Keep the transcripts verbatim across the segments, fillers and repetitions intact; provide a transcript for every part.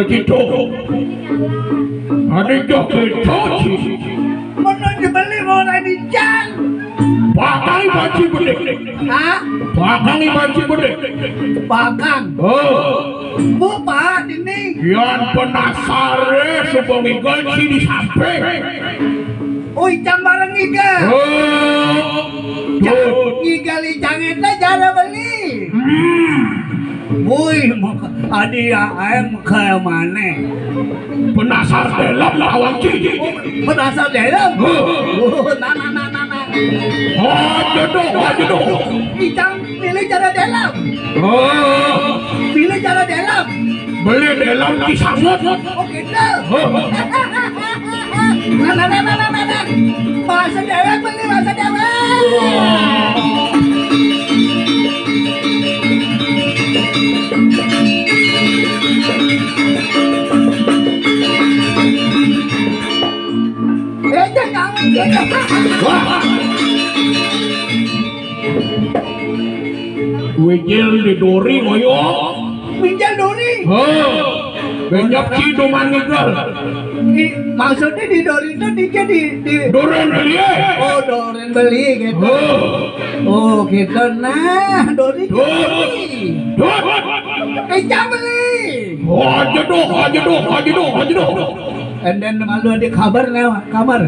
Cito. Ane joh cito, Ci. Meno dibeli ora dicang. Pakangi banci bedik. Hah? Pakangi banci bedik. Pakang. Oh. Bu, Pak, ini. Yan penasare suba ngigel, Ci, di samping. Oh, icang bareng ngigel. Oh. Tuh. Ngigel icang ente jare beli. Hmm. Woi, adi ya, ae kaya mane? Penasar delem lawan Ci. Penasar delem? Huh. Oh, nah, nah, nah, nah, nah. Aja dong, aja dong. Icang pilih cara delem. Oh. Pilih cara delem. Beli delem disanget. Oh, gitu. Huh. Nah, nah, nah, nah, nah, nah, nah. Bahasa dewek, beli bahasa dewek. Eh, jangan, jangan. Wah. Wijil di duri ngoyo. Minjal duri. Ho. Benyap Ci duman ngigel. Di, maksudnya di duri itu di, di, di Duren beli. Oh, duren beli gitu. Ho. Oh, gitu. Nah, duri. Dut. Dut. Icang beli. Aja doh, aja doh, aja doh, aja doh. And then malu ada kabar nih, kamar.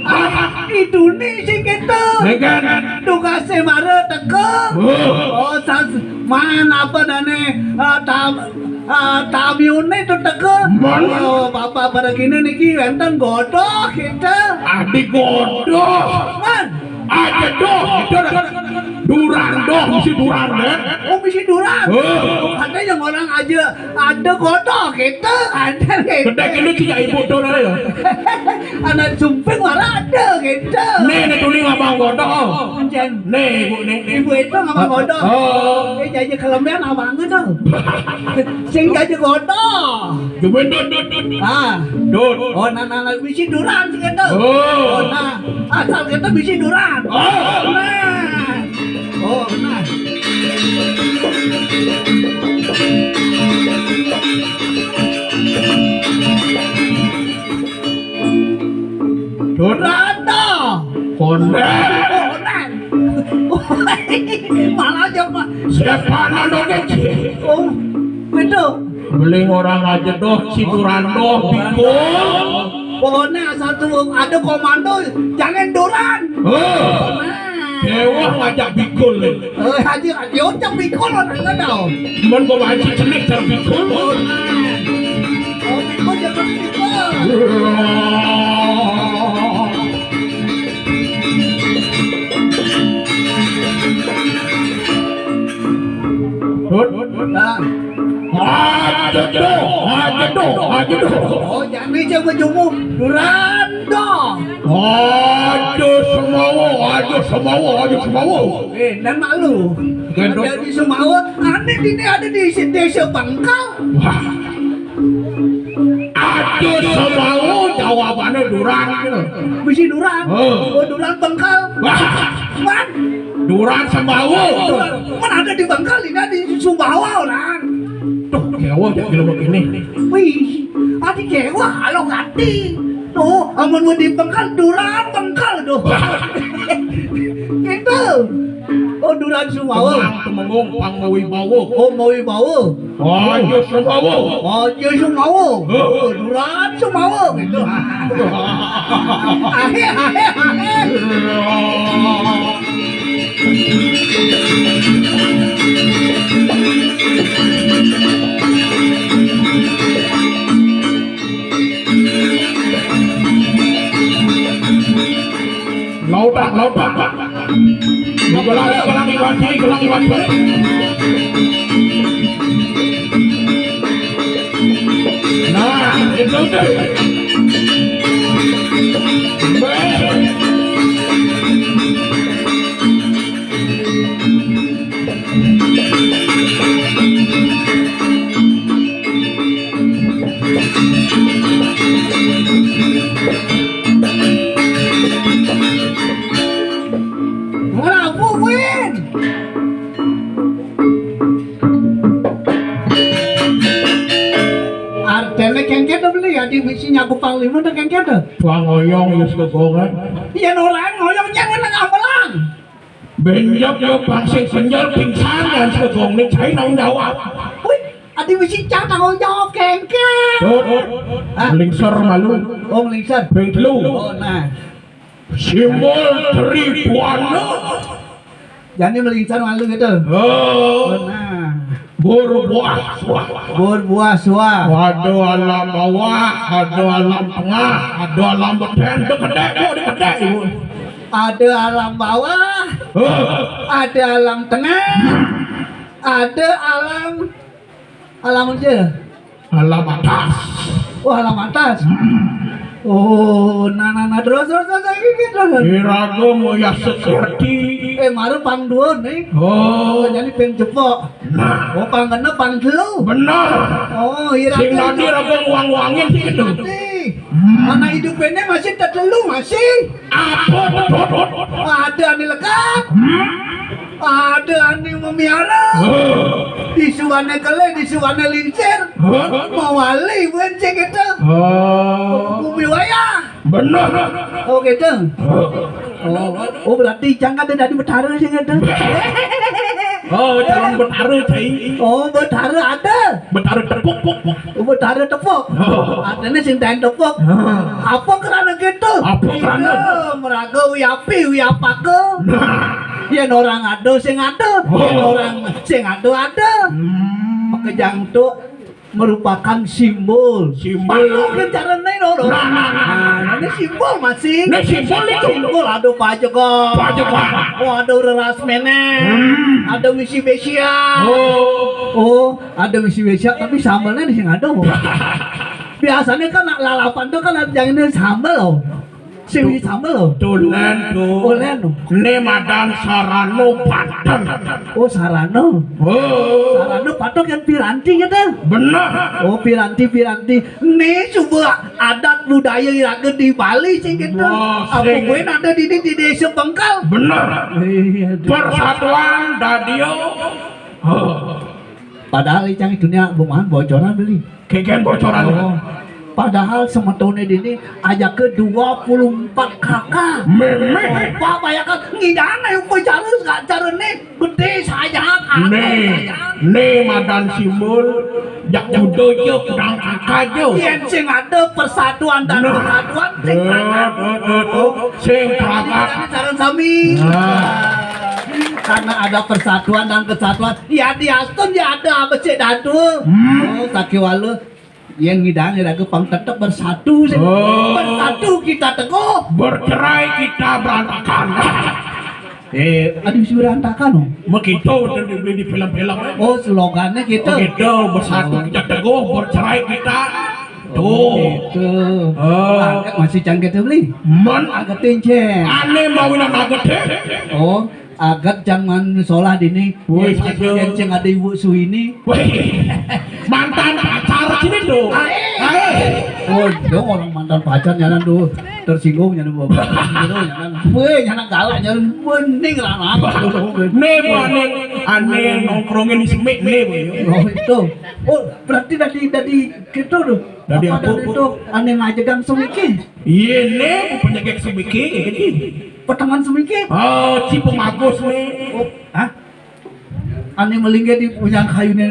Ah, itu nih sih gitu. Dengan. Tugasnya mara teka. Huh. Oh, sas, man apa dane, ah, tam, ah, tamyune itu teka. Man. Oh, bapak pada gini niki wenten godok gitu. Adi godok. Man. Aja doh, gitu. Duran doh, misi duran, ya. Oh, misi duran. Huh. Katanya orang aja ada godok gitu, ada gitu. Gedek ini tidak ibu tuh, ya. Anak sumping malah ada gitu. Nih, nih, tuli ngabang godok. Encen. Nih, ibu, nih, nih. Ibu itu ngabang godok. Oh. Eh, jaja kelembean abang itu. Sing jaja godok. Gemen, dut, dut, dut, dut. Ah. Dut. Oh, nah, nah, nah, bisi duran sih gitu. Oh. Oh, nah. Asal kita bisi duran. Oh. Nah. Oh, nah. Duran toh. Konden. Konden. Malah aja, Pak. Siapa nandongnya, Ci? Oh, betul. Beling orang aja doh, si Duran doh, bikul. Pokoknya asal tuh ada komando, jangan Duran. Oh. Nah. Dewa ngajak bikul nih. Eh, haji, haji, ucap bikul orang nggak tahu. Cuman gua main si celik cara bikul. Oh, nah. Oh, bikul jangan bikul. Dut. Nah. Aja doh, aja doh, aja doh. Oh, jangan coba jumuk. Duran doh. Aja semawa, aja semawa, aja semawa. Eh, dan malu. Gendong. Ada di Semawa, aneh ini ada di desa Bangkal. Wah. Aja semawa jawabannya Duran gitu. Bisi Duran. Oh. Oh, Duran Bangkal. Wah. Man. Duran semawa. Duran. Man ada di Bangkal, ini ada di Sumbawa orang. Tuh, kewa ya kalau begini. Wih, adi kewa kalau ngerti. Tuh, amun mau di Bangkal, Duran Bangkal tuh. Gitu. Oh, Duran Sumbawa. Temang, Temenggung, pang mawibawa. Oh, mawibawa. Aja semawa. Aja semawa. Huh. Oh, Duran semawa gitu. Ahe, ahe, ahe. Lautak, lautak. Gelang, gelang, iwan, gelang, iwan. Nah, itu deh. Baik. Ora apa, Win? Arep Sing nyagup panglima to kéngkén to. Bang Oyong ya segegongan. Yén orang Oyong jangan nang ambelang. Benjep ya bang sing benjel pingsan ya segegongan cai tanggung jawab. Wih, adi mesti cang tanggung jawab kéngkén. Tut. Hah? Lingser malu. Oh, lingser. Ping telu. Oh, nah. Simbol Tribuana. Jani melingsan malu gitu. Oh. Nah. Berbuah suah. Berbuah suah. Ada alam bawah, ada alam tengah, ada alam beten, dekedek, Bu, dekedek, Bu. Ada alam bawah, oh, ada alam tengah, ada alam, alam aja. Alam atas. Oh, alam atas. Hmm. Oh, nah, nah, nah, terus, terus, terus, terus, terus, terus. Iraga mau ya seperti. Eh, mara pang dua nih. Oh. Oh, jadi ping cepok. Nah. Oh, pang kena pang telu. Bener. Oh, iraga. Sing nanti raga uang-uangin sih gitu. Nanti. Hmm. Mana hidup ini masih tetelu, masih. Apa tuh? Ada nih lekat. Hmm. Ada anu memiara. Huh? Disuane kele, disuane lingsir. Huh? Mawali bukan cek itu. Oh. Bumi wayah. Bener. Oh gitu. Huh? Oh, oh, berarti cang ada dari betara sih gitu. Oh, calon betara, cai. Oh, betara ada. Betara tepuk, puk, puk. Betara tepuk. Oh. Artinya sing tahan tepuk. Huh? Apa kerana gitu? Apa kerana? Iya, meraga wiapi, wiapaka. Nah. Yén orang ada sing ada, yén orang sing ada ada. Hmm. Makejang tu merupakan simbol. Simbol. Patok kan carane no, no. Nah, nah, nah. Nah, ini simbol masih. Ini simbol itu. Simbol ada pajegan. Pajegan. Oh, ada reras meneh. Hmm. Ada misi besia. Oh. Oh, ada misi besia tapi sambalnya di sing ada. Biasanya kan nak lalapan tuh kan ada yang ini sambal loh. Sing wis sambel lho. Tulen, tuh. Oh, lén. Né madan sarana paton. Oh, sarana. Oh. Sarana paton kan piranti ya, Teh? Bener. Oh, piranti, piranti. Né coba adat budaya iraga di Bali sing gitu. Wah, apa sing. Kuwi ada di, di, di Desa Bengkal. Bener. Iya, Teh. Persatuan dadio. Oh. Padahal icang dunia bumahan bocoran beli. Kéngkén bocoran. Oh. Padahal semetoné dini ajaka dua puluh empat kakak. Mémé. Coba bayangkan ngidana upacara sak carane gedé sayang, agung sayang. Né, né madan simbol jak kuda ja kudang kakak ja. Yén sing ada persatuan dan persatuan sing ada. Nah. Tuh, tuh, tuh, tuh. Sing pragat. Sareng sami. Nah. Karena ada persatuan dan kesatuan, ya diastun ya ada becik dadu. Hmm. Oh, sakiwala. Yén ngidang iraga pang tetep bersatu sih. Oh. Bersatu kita teguh. Bercerai kita berantakan. Eh, aduh, si berantakan, oh. Begitu di, di, di film-film, eh. Oh, slogannya gitu. Oh, gitu. Bersatu kita teguh, bercerai kita. Tuh. Oh, gitu. Oh. Aget masih cangget tuh, beli. Men. Agetin, Cen. Ané mawinan aget, eh. Oh. Aget jangan solah dini. Woi, yén, satu. Yén cing ada Ibu Suhini. Woi, mantan pacar sini tuh. Aé. Aé. Oh, dong orang mantan pacar nyanan tuh tersinggung nyanan bawa. Nyanan. Woi, nyanan galak nyanan bening lah. Né, Bu, ané, ané nongkrongin di semik né, Bu. Oh, itu. Oh, berarti dari, dari gitu tuh. Dari apa, apa, dari Bu? Itu ané ngajegang semiki. Iya, né, Bu, penyegek semiki, gitu. Petengan semiki. Oh, Cipemagus né. Oh, hah? Ané melinggih di punyan kayu né.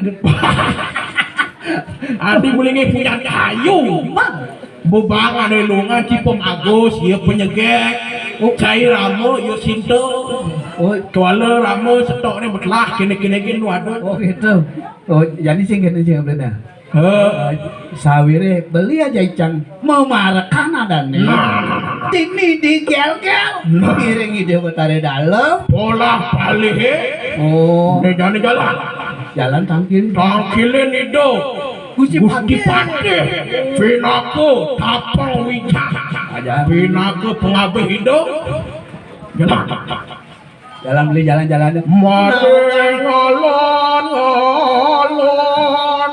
Ané melinggih punyan kayu. Bang. Bubang ané lungan Cipemagus, ya penyegek. Oh. Cai Rama, ya sinta. Oh. Kuala Rama, setok né betelah, kene-kene gin, waduh. Oh, gitu. Oh, jadi sing kene sing bener. Heh. Sawiré beli aja icang memarekan adané. Nah. Sini digel-gel. Nah. Ngiring Ida Betara Dalem. Polah palihé. Oh. Né jani jalan. Jalan tangkil. Tangkilin Ida. Gusti Patih. Gusti Patih. Pinaka tapang wijah. Aja. Pinaka pengabih Ida. Jalan. Jalan beli jalan-jalan. Mari ngalon, ngalon.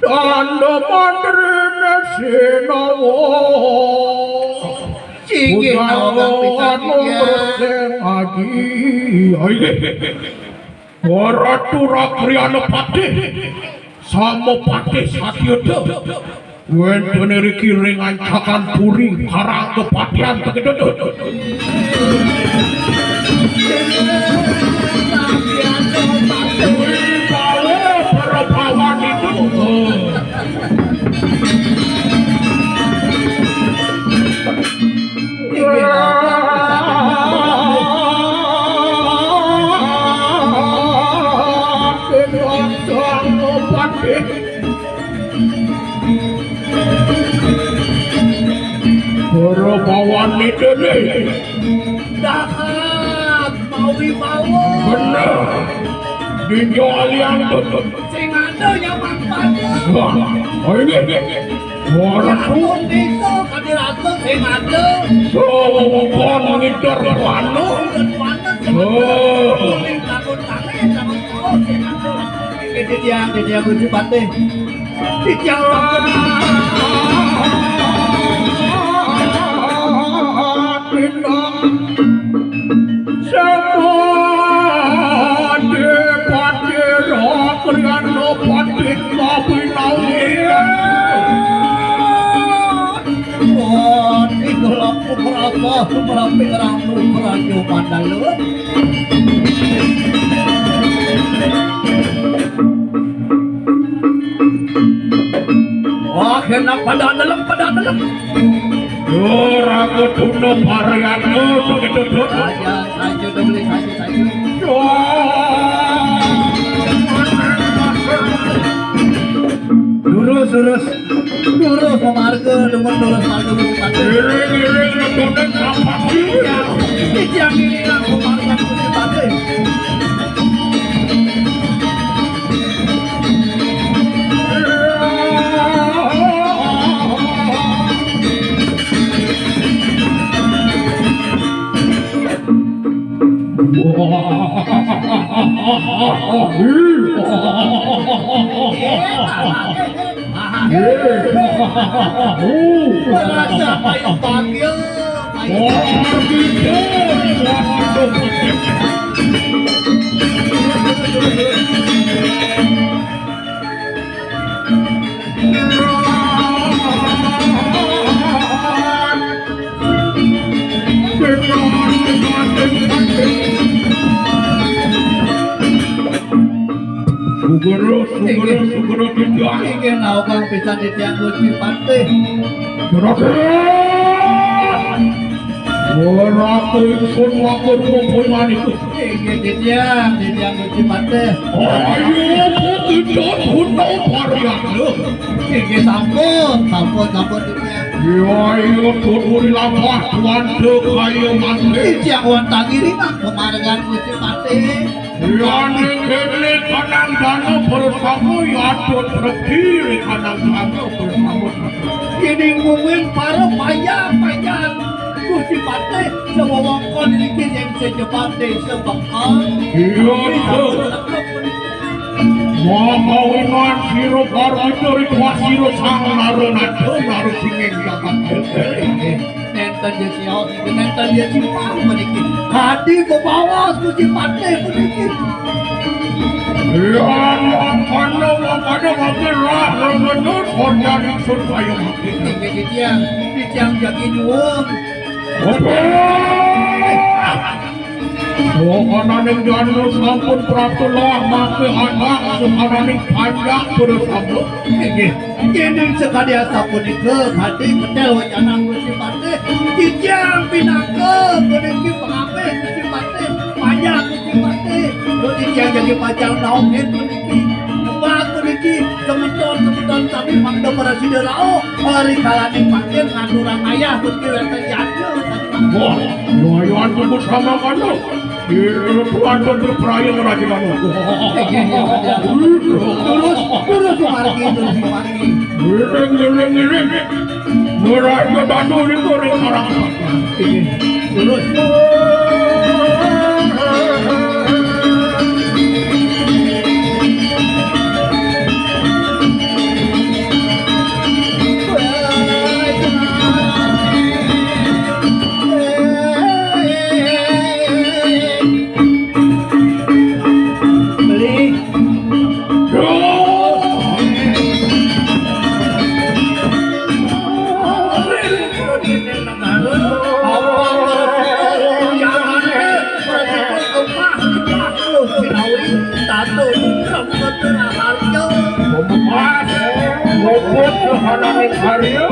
Tanda mantrine Sinawa. Singgih nawa kang pisan, anu ya. Bersing aji. Ayo. Waratu Rakriana Patih. Sama Patih Satyada. Wénten iriki ring ancakan puri, parang kepatihan tegededut. Wibawa perpawan itu. Para bawan nidene. Dahat, mawi mawon. Bener. Dinjo aliang tutut. Sing ada nyaman pada. Wah, oh, ini, ini. Waduh. Ampun, bisa kami rasa sing ada. Sewewengkon ngider wanu. Dan wanu sing ada. Oh. Kuning takut kami, takut kau sing ada. Ini dia, ini dia, Gusti Patih. Titiang sampun. Semua dipati roh krian dipati tapi nawi. Wah, iku laku merasa merapi ngerantu merayu mandalun. Wah, enak pada nelem, pada nelem. Yo, raga tuna varian, yo, begitu, Dut. Saja, saja, dong, beli saja, saja. Yo. Lurus, lurus. Lurus, pemarga, demen lurus, marga, lurus, marga. Iring, iring, ngedonen, apa sih? Iya. Titiang iring, pemarga, lurus, marga. Merasa payu bagya, payu. Sugero, sugero, sugero tidak. Inggih naogang pisan titiang Gusti Patih. Juragan! Ora kowe ingsun wakur mumpung maniku. Inggih, titiang, titiang Gusti Patih. Ayo, Bu, tidak guna varian. Inggih, sampun, sampun, sampun, titiang. Ya, iya, tuturi lampah, wanda kaya mantri. Titiang wonten ngiringan pemarengan Gusti Patih. Yaning kene kanang dana bersama, yadut regi kanang dana bersama. Yening mungin para payah-payah Gusti Patih, sewewengkon niki sing sejebat desa Bekal. Iya, betul. Makawinan sira Parwita ritual sira Sang Narunada, Narusinging jagat. Nenten ya sios niki, nenten ya simpang meniki. Kadi bebawas Gusti Patih meniki. Lan mangkana, mangkana mangke lah remenut organ ingsun kaya mangke. Niki titiang, titiang jagi nyuwun. Oke. Sukananing danu sampun prapta lah mangke anak, sukananing panjak kudu sampun. Inggih. Yening sakadi asapunika, kadi ketel wacanan Gusti Patih, titiang pinaka puniki pangapih Gusti Patih, panjak Gusti Patih. Lo titiang jagi pacang nauhin puniki. Kembang puniki, semeton-semeton sami mangda prasida rauh, rikalaning mangkin ngaturang ayah puniki wénten yadnya. Wah, lumayan tunggu sama kanu. Iya, tuan pun berperayaan raja kanu. Terus, terus margi, terus margi. Ngiring, ngiring, ngiring. Meraja danu niku ring karang. Terus. Beli. Arya.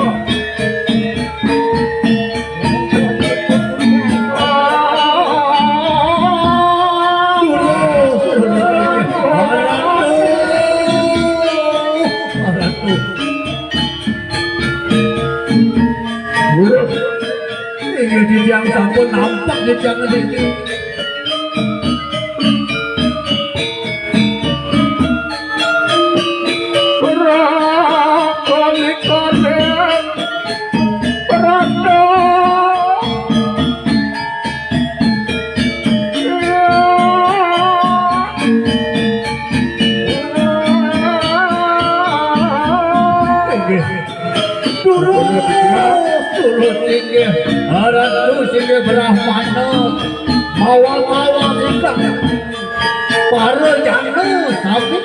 Inggih, titiang sampun nampak titiang niki. Inggih. Durus, durus inggih. Ratu singgih Brahmana. Mawa-mawa ingkang para jana sami.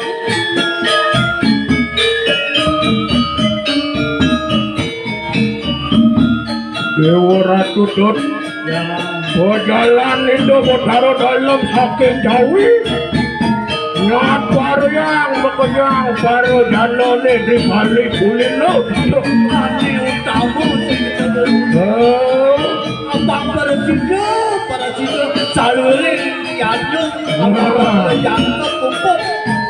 Dewa Ratu Dot. Ya. Bejalan Indo Betara Dalem saking Jawi. Ngat paryang makejang para janane di Bali Kulino. Adi utama sing Oh. Abang Prasida, Prasida, saluring yadnya, abang Prasida, pupuk.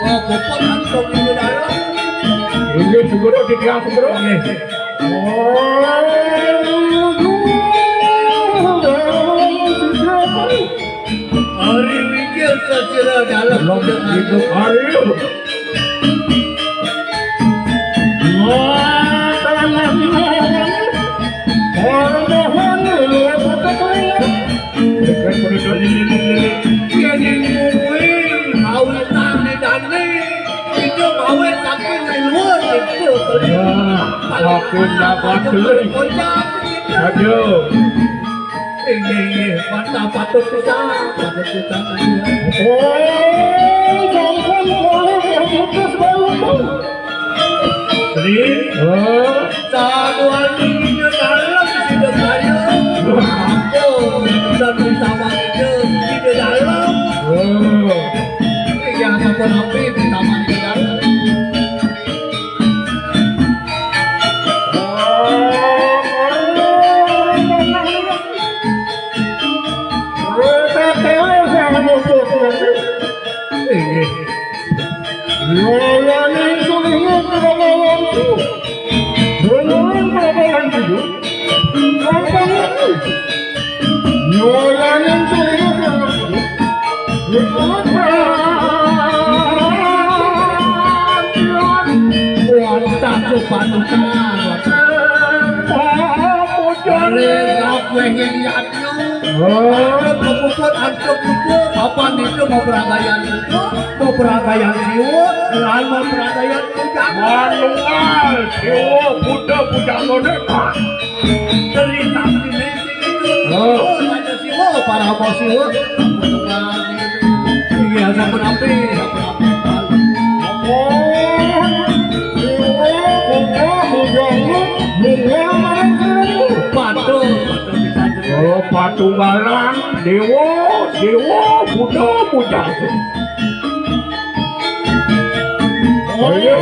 Oh, pupuk langsung di dalam. Inggih, segera, titiang segera. Inggih. Oh. Ari mikir sesira dalam Belum hidup hari. Wah, tanah orang mohon, Kene kuwi awitan dane, itu awit saking luar itu. Wah, aku dapat beli. Aduh. Inggih, inggih, mantap, patut pisan, patut pisan. Oh, sampun, boleh, yang putus, boleh. Ri, oh. Saduan ida dalam sida karya. Ampun, dan bersama ida, ida dalam. Oh. Iya, sampun ampun, bersama ida dalam. Inggih. Nyolaning sulingan pragayanku. Sulingan pragayanku. Pragayanku. Nyolaning sulingan pragayanku. Wonten kepadukan. Pamujan. Ring aku ingin Oh. Antuk puput, antuk puput, apa niku mau beragayan niku, mau beragayan siwa, lan mau beragayan pujangga. Manual, siwa, Buddha, pujangga niku. Dari samping niku. Oh. Oh, ada siwa, para mau siwa. Iya, sampun ampi, sampun ampi. Oh, siwa, Buddha, pujangga, bunga, manusia. Betul, betul. Oh, patunggalan, dewa, dewa, Buddha, Buddha. Oh, iya.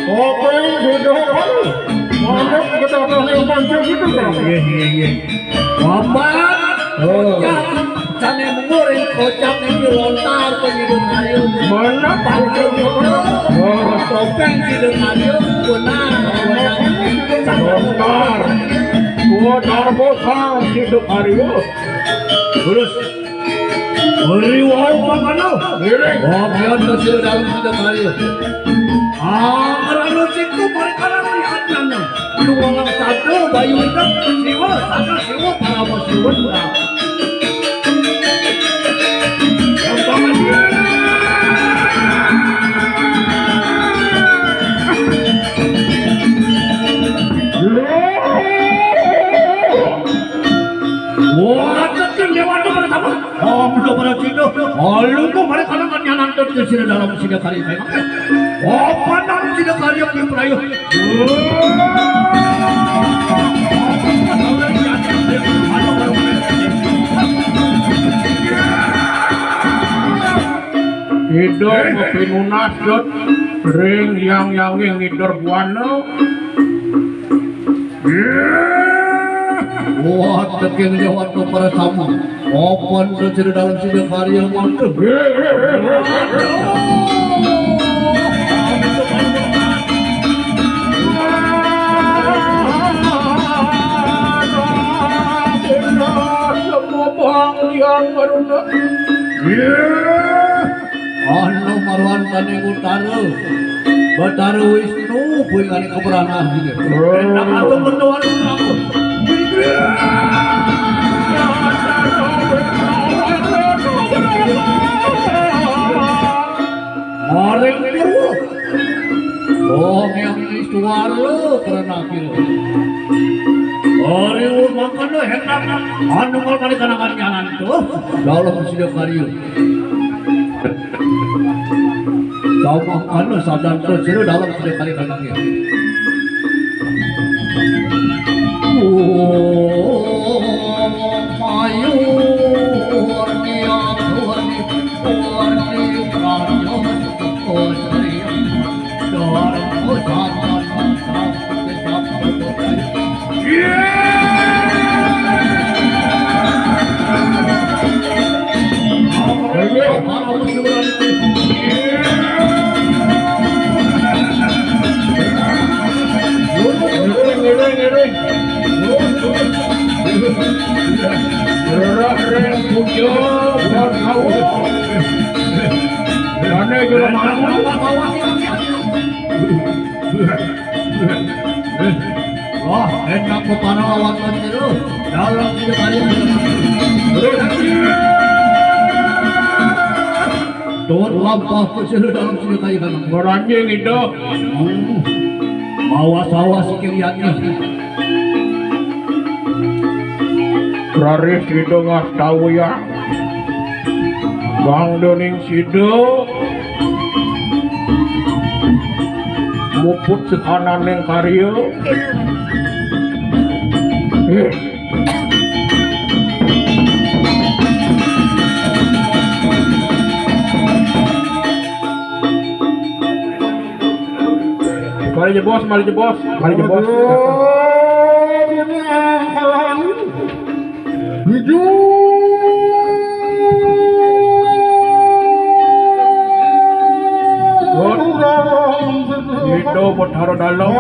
Apa yang sudah tahu? Mana kita tahu yang panjang itu, Bang? Iya, iya, iya. Bapak, oh. Kocap, sane menguring kocap niki lontar pengidup ayu. Mana? Panjang itu. Oh. Topeng hidup ayu, benar. Lontar. Lontar bosang hidup ayu. Terus. Ri wau mangkana. Ngiring. Wah, biar kasih dalam kita kali. Ah, meranu situ mereka lihat nana. Luang satu bayu itu siwa, sana siwa, para siwa. Yang banget dia. Wah, cekin dewa itu bersama. Om lo para cina, alu ko mare kana nyanan dot sira dalam sida karya. Apa nang sida karya di prayo? Ida pinunas dot ring yang yanging ngider buana. Wah, teking nyawa tu para sama. Open tu sida dalam sida karya mantu. Semua bang yang baru nak. Anu maruan kani Utara. Batara Wisnu kuwi kani keberangan gitu. Enak atau mendoan aku. Maring Purwa. Oh, yang ini suara karena kira. Hari makanya enak. Anu kalau kali kenangan nyanan tuh. Dalam sida karya. Sama anu sadar terus sira dalam sida kali kanangnya. Oh, mayu, warni, warni, warni, warni, warni. Mana juga mau. Wah, enak kepala lawan menteri. Dalam tiga kali. Tuan lampah ke sini dalam tiga kali kan. Beranjing itu. Hmm. Mawas-awas kiriannya. Raris itu nggak tahu ya. Bang Doning Sido muput sekananing karya. Mari jebos, mari jebos, mari jebos. Itu Betara Dalem.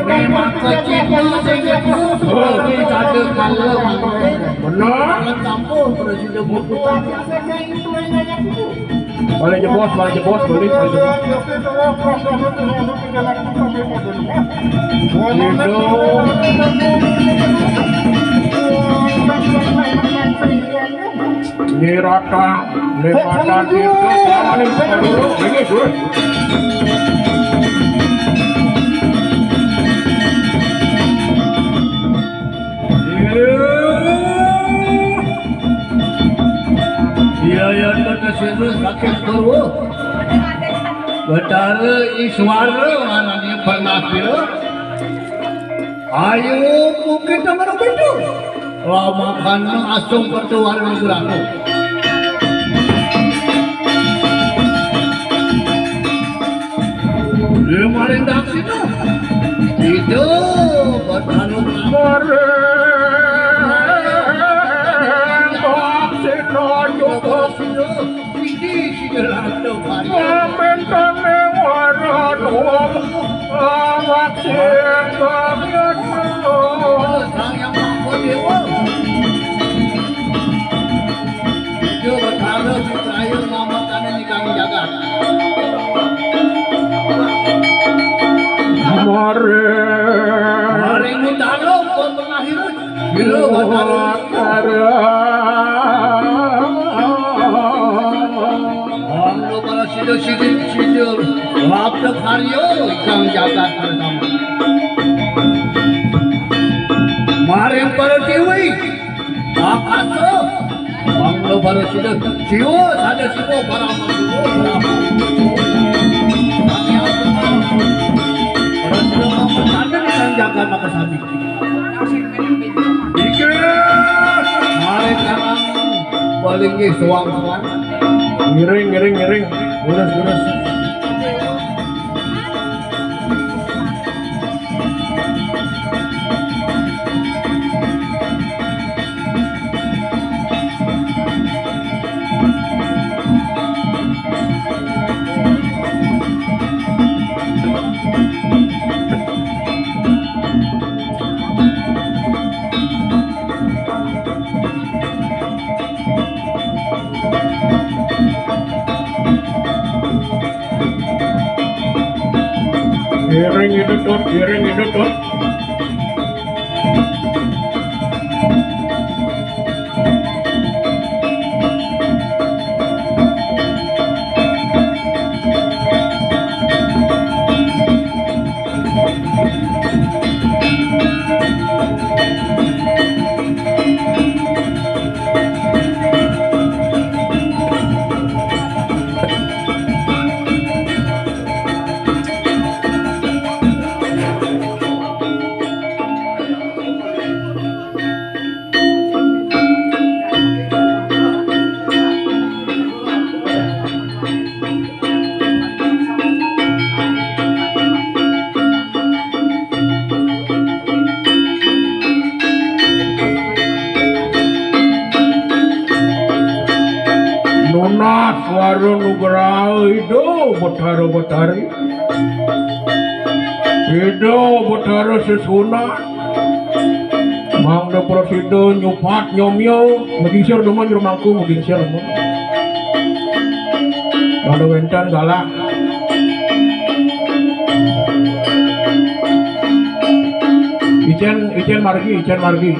Memang kecil saja. Oh, ini kade kalau benar. Campur pada sida buku. Balik jebos, balik jebos, balik, balik jebos. Gitu. Nyirata, lipatan itu, ini, dulu. Iya, iya, iya, terus, terus, sakit, terus. Betara Iswara, mana dia pernah dia? Ayo, mungkin teman betul. Lama kan asung pertuan guraku. Dia maring daksina. Itu, Betara Iswara. Sida, sida lantung kaya. Pamintane waran wong awak sing kagiyana. Sang Hyang Maha Dewa. Tiga Betara Putraya mamakaning jagat. Mare. Mare Mutara, pemengahira. Milo Batara. Mangda para sida-sida, sida labda karya ingkang jagat pertama. Maring para dewi, akasa, mangda para sida, siwa, sada siwa, para siwa, para. Para sida mangda ingkang jagat makasami. Inggih. Mari sekarang paling nggih suang-suang. Ngiring, ngiring, ngiring. Lurus, lurus. Iring itu, Dot, iring itu, Dot. Nunas warung nugraha Ida Betara Betari. Ida Betara Sesuhunan. Mangda prasida nyupat nyomya, magingsir demen jero mangku, magingsir demen. Mangda wénten galah. Icén, icén margi, icén margi.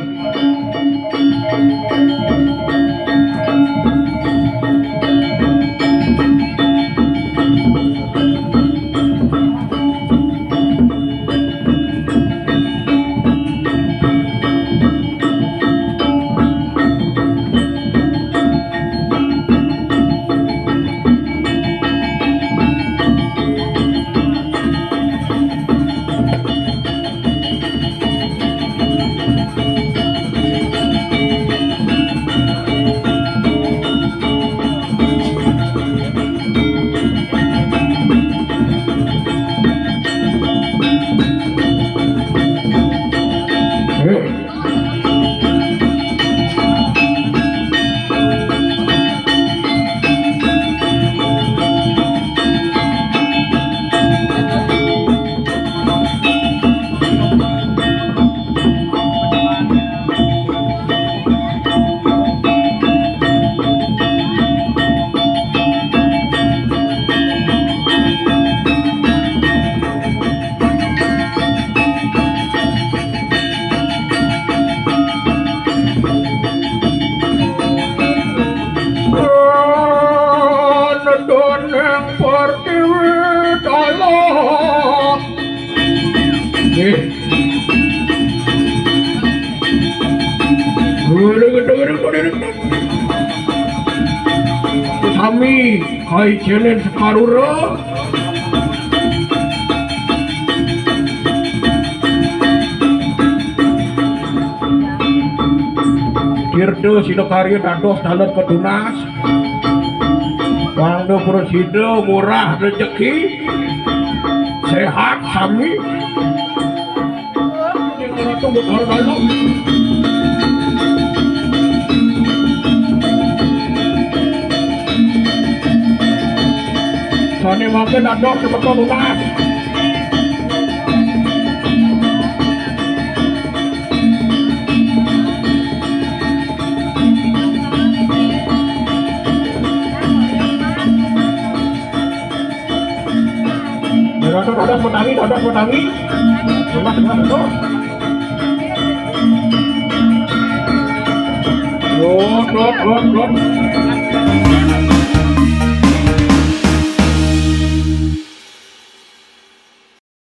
Nedoning pertiwi dalam. Nggih. Sami kaicénin sekarura. Tirta sinakarya dados taler katunas. Mangda prasida murah rejeki, séhat sami. Sané mangkin dados semeton tunas. Dados, dados, Betawi, dados, Betawi. Dados, dados, dados. Dados, dados, dados.